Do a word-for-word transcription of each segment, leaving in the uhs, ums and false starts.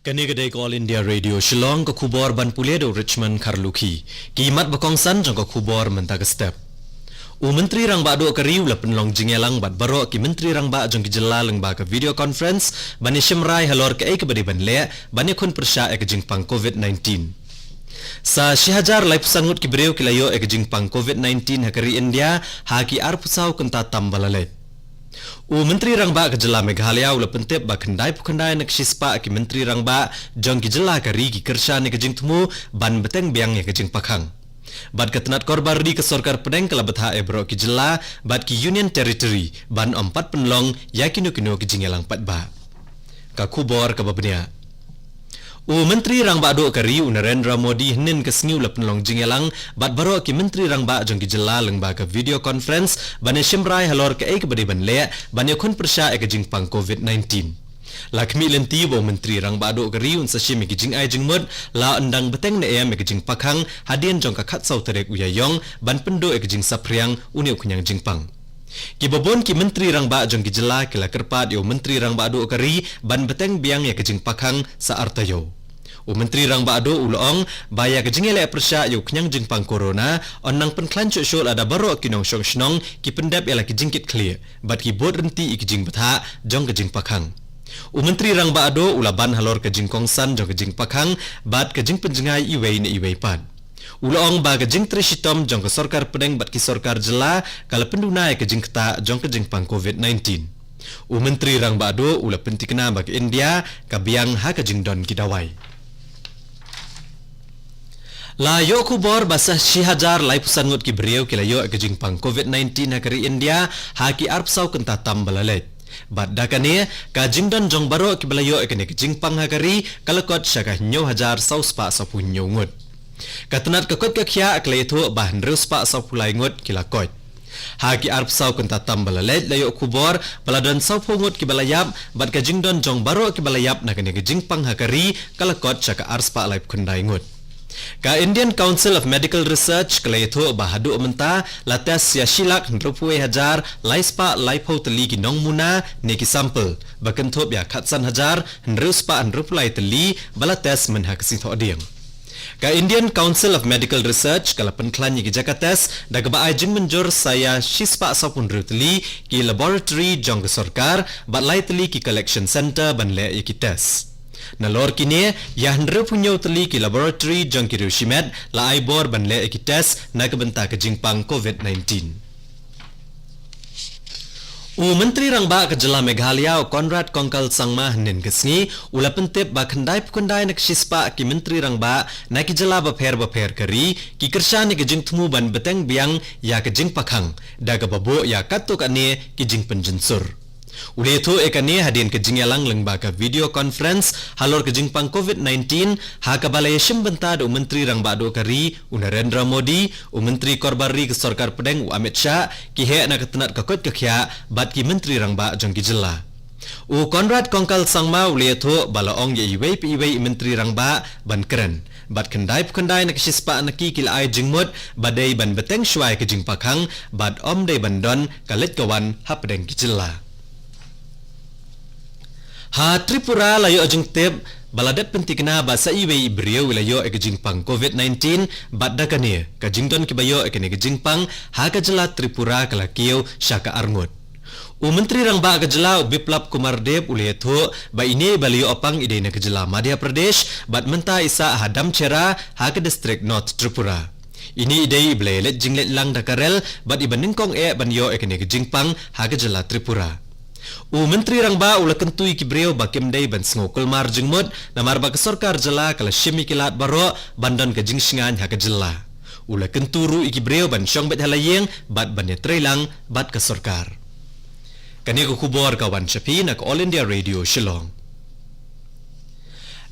Kane ka dei ka All India Radio Shillong, ka khubor ban pule da u Richmond Kharlukhi. Ki mat ba kongsan jong ka khubor mynta ka step. U Myntri Rangbah Duh ka ri u la pynlong jingïalang bad baroh ki Myntri Rangbah jong ki jylla lyngba ka video conference ban ïashim rai halor kaei kaba dei ban leh ban ïakhun pyrshah ïa ka jingpang covid nineteen. Sa shi hajar laiphew san ngut ki briew ki la ïoh ïa ka jingpang covid nineteen ha ka ri India ha ki arphew saw kynta tam ba la leit. U Myntri Rangbah ka jylla Meghalaya u la pyntip ba khyndaiphew khyndai na ka shispah ki Myntri Rangbah jong ki jylla ka ri ki kyrshan ïa ka jingthmu ban bteng biang ïa ka jingpakhang. Bad ka tnat korbar ri ka sorkar pdeng ka la bthah ïa baroh ki jylla bad ki Union Territory ban ym pat pynlong ïa kino kino ki jingïalang paidbah. Ka khubor kaba bniah. U Myntri Rangbah Duh ka ri u Narendra Modi hynnin ka sngi u la pynlong jingïalang bad baroh ki Myntri Rangbah jong ki jylla lyngba ka video conference ban ïashim rai halor kaei kaba dei ban leh ban ïakhun pyrshah ïa ka jingpang covid nineteen. La khmih lynti ba u Myntri Rangbah Duh ka ri un sa shim ïa ki jingai jingmut la un dang bteng ne em ïa ka jingpakhang hadien jong ka khatsaw tarik u Ïaïong ban pynduh ïa ka jingsaphriang une u khñiang jingpang. Kiba bun ki Myntri Rangbah jong ki jylla ki la kyrpad ïa u Myntri Rangbah Duh ka ri ban bteng biang ïa ka jingpakhang sa ar taïew. U Myntri Rangbah Duh u la ong ba ïa ka jingïaleh pyrshah ïa u khñiang jingpang corona yn nang pynkhlaiñ shuh shuh lada baroh ki nongshong shnong ki pyndep ïa la ki jingkitkhlieh bad ki bud ryntih ïa ki jingbthah jong ka jingpakhang. U Myntri Rangbah Duh u la ban halor ka jingkongsan jong ka jingpakhang bad ka jingpynjngai iwei na iwei pat. U la ong ba ka jingtrei shitom jong ka sorkar pdeng bad ki sorkar jylla ka la pynduna ïa ka jingktah jong ka jingpang covid nineteen. U Myntri Rangbah Duh u la pyntikna ba ka India ka biang ha ka jingdon ki dawai. La ïoh khubor ba sa shi hajar laiphew san ngut ki briew ki la ïoh ïa ka jingpang covid nineteen ha ka ri India ha ki arphew saw kynta tam ba la leit. Bad da kane ka jingdon jong baroh kiba la ïoh ïa kane ka jingpang ha ka ri ka la kot sha ka hynñiew hajar saw spah sawphew hynñiew ngut. Ka tnat ka koit ka khiah ka la ïathuh ba hynriew spah sawphew lai ngut ki la koit. Ha ki arphew saw kynta tam ba la leit la ïoh khubor ba la don sawphew ngut kiba la ïap bad ka jingdon jong baroh kiba la ïap na kane ka jingpang ha ka ri ka la kot sha ka ar spah laiphew khyndai ngut. Ka Indian Council of Medical Research ka la ïathuh ba haduh mynta la test ïa shi lak hynriewphew wei hajar lai spah laiphew tylli ki nongmuna ne ki sample ba kynthup ïa khatsan hajar hynriew spah hynriewphew lai tylli ba la test myn ha ka sngi Thohdieng. Ka Indian Council of Medical Research ka la pynkhlaiñ ïa ki jaka test da kaba ai jingmynjur sa ïa shi spah sawphew hynriew tylli ki laboratory jong ka sorkar bad lai tylli ki collection centre ban leh ïa ki test. Nalor kine ïa hynriewphew hynñiew tylli ki laboratory jong ki riew shimet la ai bor ban leh ïa ki test na ka bynta ka jingpang covid nineteen. U Myntri Rangbah ka jylla Meghalaya u Conrad Kongkal Sangma hynnin ka sngi u la pyntip ba khyndaiphew khyndai na ka shispah ki Myntri Rangbah na ki jylla bapher bapher ka ri ki kyrshan ïa ka jingthmu ban bteng biang ïa ka jingpakhang da kaba buh ïa katto katne ki jingpynjynsur. U la ïathuh ïa kane hadien ka jingïalang lyngba ka video conference halor ka jingpang covid nineteen ha kaba la ïashim bynta da u Myntri Rangbah Duh ka ri u Narendra Modi, u Myntri Korbar ri ka sorkar pdeng u Amit Shah, ki heh na ka tnat ka koit ka khiah bad ki Myntri Rangbah jong ki jylla. U Conrad Kongkal Sangma u la ïathuh ba la ong ïa iwei pa iwei i Myntri Rangbah ban kren bad khyndaiphew khyndai na ka shispah na ki ki la ai jingmut ba dei ban bteng shuwa ïa ka jingpakhang bad ym dei ban don ka leit ka wan hapdeng ki jylla. Ha Tripura la ïoh jingtip ba la dep pyntikna ba sa iwei i briew i la ïoh ïa ka jingpang covid nineteen bad da kane ka jingdon kiba ïoh ïa kane ka jingpang ha ka jylla Tripura ka la kiew sha ka arngut. U Myntri Rangbah ka jylla u Biplab Kumar Deb u la ïathuh ba ine ba la ïoh pang i dei na ka jylla Madhya Pradesh bad mynta i sah ha Damchera ha ka district North Tripura. Ine i dei i ba la ïaleit jingleit lang da ka rel bad i ba nyngkong eh ban ïoh ïa kane ka jingpang ha ka jylla Tripura. U Myntri Rangbah u la kyntu ïa ki briew ba kim dei ban sngew kulmar jingmut namar ba ka sorkar jylla ka la shim ïa ki lad baroh ban don ka jingshngaiñ ha ka jylla. U la kyntu ruh ïa ki briew ban shong beit ha la ïing bad ban ïatreilang bad ka sorkar. Kane ka khubor ka wan sha phi na ka All India Radio Shillong.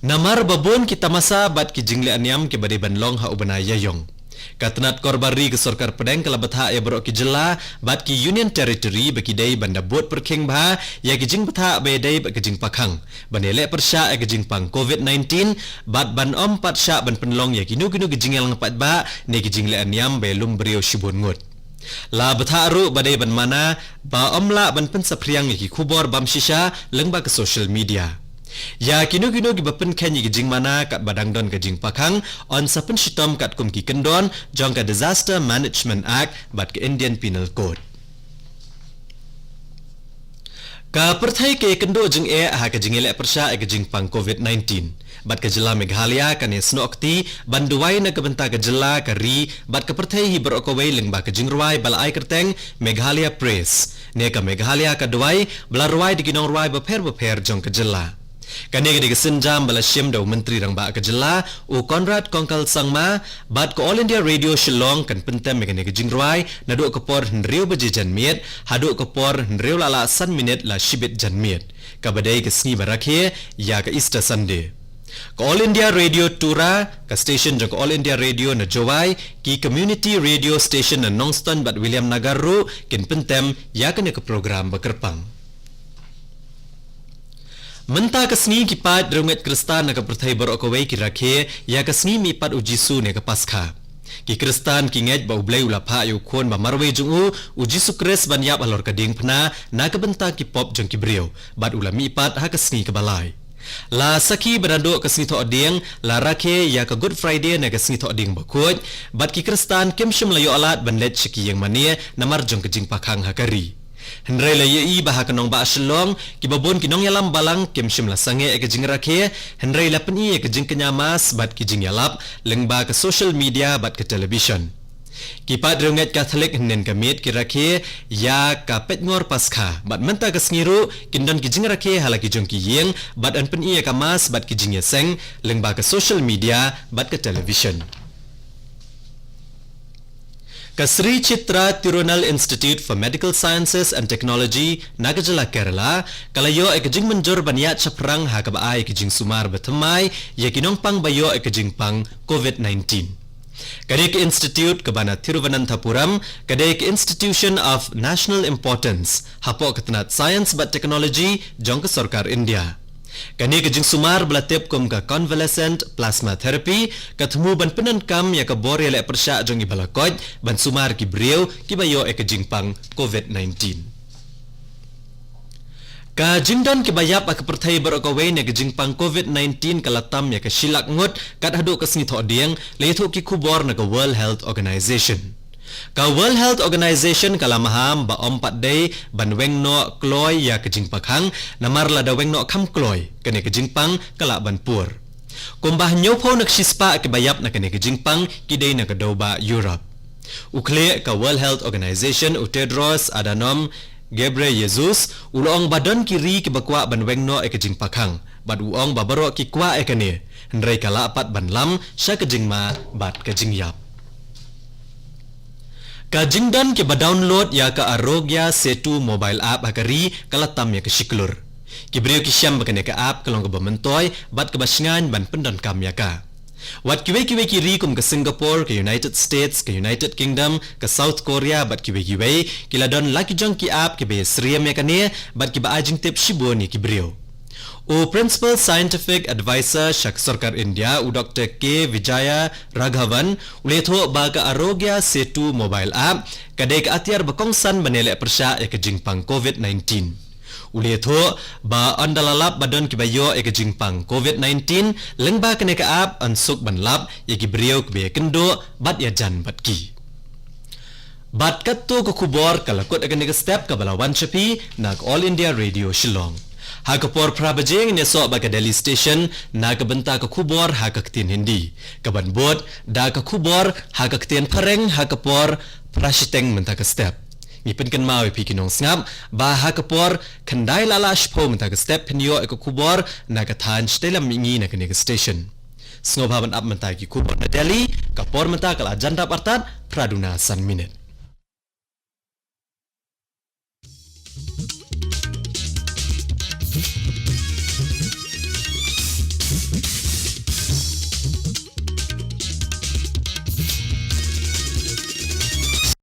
Namar ba bun ki tamasa bad ki jingleh niam kiba dei ban long ha u bnai Ïaïong, ka tnat korbar ri ka sorkar pdeng ka la bthah ïa baroh ki jylla bad ki Union Territory ba ki dei ban da bud pyrkhing bha ïa ki jingbthah ba ïadei bad ka jingpakhang ban ïaleh pyrshah ïa ka jingpang covid nineteen bad ban ym pat shah ban pynlong ïa kino kino ki jingïalang paidbah ne ki jingleh niam ba ïalum briew shibun ngut. La bthah ruh ba dei ban mana ba ym lah ban pynsaphriang ïa ki khubor bam shisha lyngba ka social media. Ïa kino kino kiba pynkheiñ ïa ki jingmana katba dang don ka jingpakhang, yn sa pynshitom katkum ki kyndon jong ka Disaster Management Act bad ka Indian Penal Code. Ka pyrthei ka ïakynduh jingeh ha ka jingïaleh pyrshah ïa ka jingpang COVID nineteen. Bad ka jylla Meghalaya kan ïasnoh kti ban duwai na ka bynta ka jylla, ka ri bad ka pyrthei hi baroh kawei lyngba ka jingrwai ba la ai kyrteng Meghalaya Praise. Ne ka Meghalaya ka duwai ba la rwai da ki nongrwai bapher bapher jong ka jylla. Kane ka dei ka sienjam ba la shim da u Myntri Rangbah ka jylla, u Conrad Kongkal Sangma, bad ka All India Radio Shillong kan pyntem ïa kane ka jingrwai naduh ka por hynriew baje janmiet haduh ka por hynriew la lah san minit la shibit janmiet, kaba dei ka sngi ba rakhe ïa ka Easter Sunday. Ka All India Radio Tura, ka station jong ka All India Radio na Jowai, ki community radio station na Nongstoiñ bad Williamnagar ruh kin pyntem ïa kane ka program ba kyrpang. Mynta ka sngi ki paid riewngeit Khristan na ka pyrthei baroh kawei ki rakhe ïa ka sngi mihpat u Jisu ne ka Paskha. Ki Khristan ki ngeit ba U Blei u la phah ïa u Khun ba marwei jong u, u Jisu Khrist ban ïap halor ka diengphna na ka bynta ki pop jong ki briew, bad u la mihpat ha ka sngi kaba lai. La sakhi ba naduh ka sngi Thohdieng la rakhe ïa ka Good Friday ne ka sngi Thohdieng bakhuid, bad ki Khristan kim shym la ïoh lad ban leit sha ki ïingmane namar jong ka jingpakhang ha ka ri. Hynrei la ïohi ba ha ka nongbah Shillong, kiba bun ki nongïalam balang kim shym la sangeh ïa ka jingrakhe, hynrei la pyni ïa ka jingkñia mass bad ki jingïalap lyngba ka social media bad ka television. Ki paid riewngeit Katholik hynnin ka miet ki rakhe ïa ka peitngor Paskha, bad mynta ka sngi ruh kin don ki jingrakhe ha la ki jong ki ïing, bad yn pyni ïa ka mass bad ki jingïaseng lyngba ka social media bad ka television. Ka Sri Chitra Tirunal Institute for Medical Sciences and Technology na ka jylla Kerala ka la ïoh ïa ka jingmynjur ban ïaid shaphrang ha kaba ai ïa ka jingsumar bathymmai ïa ki nongpang ba ïoh ïa ka jingpang COVID nineteen. Ka dei ka institute kaba na Thiruvananthapuram, ka dei ka institution of national importance hapoh ka tnat science bad technology jong ka sorkar India. Kane ka jingsumar ba la tip kum ka convalescent plasma therapy ka thmu ban pyndonkam ïa ka bor ïaleh pyrshah jong i ba la koit ban sumar ki briew kiba ïoh ïa ka jingpang COVID nineteen. Ka jingdon kiba ïap ha ka pyrthei baroh kawei na ka jingpang COVID nineteen ka la tam ïa ka shi lak ngut kat haduh ka sngi Thohdieng, la ïathuh ki khubor na ka World Health Organization. Ka World Health Organization ka la maham ba ym pat dei ban weng noh kloi ïa ka jingpakhang, namar lada weng noh kham kloi, kane ka jingpang ka lah ban pur. Kumba hynñiewphew na ka shispah kiba ïap na kane ka jingpang ki dei na ka dewbah Europe. U khlieh ka World Health Organization, u Tedros Adhanom Ghebreyesus, u la ong ba don ki ri kiba kwah ban weng noh ïa ka jingpakhang, bad u ong ba baroh ki kwah ïa kane, hynrei ka lah pat ban lam sha ka jingma bad ka jingïap. Ka jingdon kiba download ïa ka Aarogya Setu mobile app ha ka ri ka la tam ïa ka shi klur. Ki briew ki shem ba kane ka app ka long kaba myntoi bad kaba shngaiñ ban pyndonkam ïa ka. Wat kiwei kiwei ki ri kum ka Singapore, ka United States, ka United Kingdom, ka South Korea bad kiwei kiwei, ki la don la ki jong ki app kiba ïasyriem ïa kane bad kiba ai jingtip shibun ïa ki briew. U Principal Scientific Advisor sha ka sorkar India, u Doktor K Vijayaraghavan, u la ïathuh ba ka Aarogya Setu mobile app ka dei ka atiar ba kongsan ban ïaleh pyrshah ïa ka jingpang COVID nineteen. U la ïathuh ba ynda la lap ba don kiba ïoh ïa ka jingpang COVID nineteen, lyngba kane ka app yn suk ban lap ïa ki briew kiba ïakynduh bad ïajan bad ki. Bad katto ka khubor ka la kut ha kane ka step kaba la wan sha phi na ka All India Radio Shillong. Ha ka por phra baje ngin ïasoh bad ka Delhi Station na ka bynta ka khubor ha ka ktien Hindi, kaban bud da ka khubor ha ka ktien Phareng ha ka por phra shiteng mynta ka step. Ngi pynkynmaw ïa phi ki nongsngap ba ha ka por khyndai la lah shiphew mynta ka step phin ïoh ïa ka khubor na ka thaiñ shatei lam mihngi na kane ka station. Sngewbha ban ap mynta ïa ki khubor na Delhi, ka por mynta ka la jan dap artat phra duna san minit.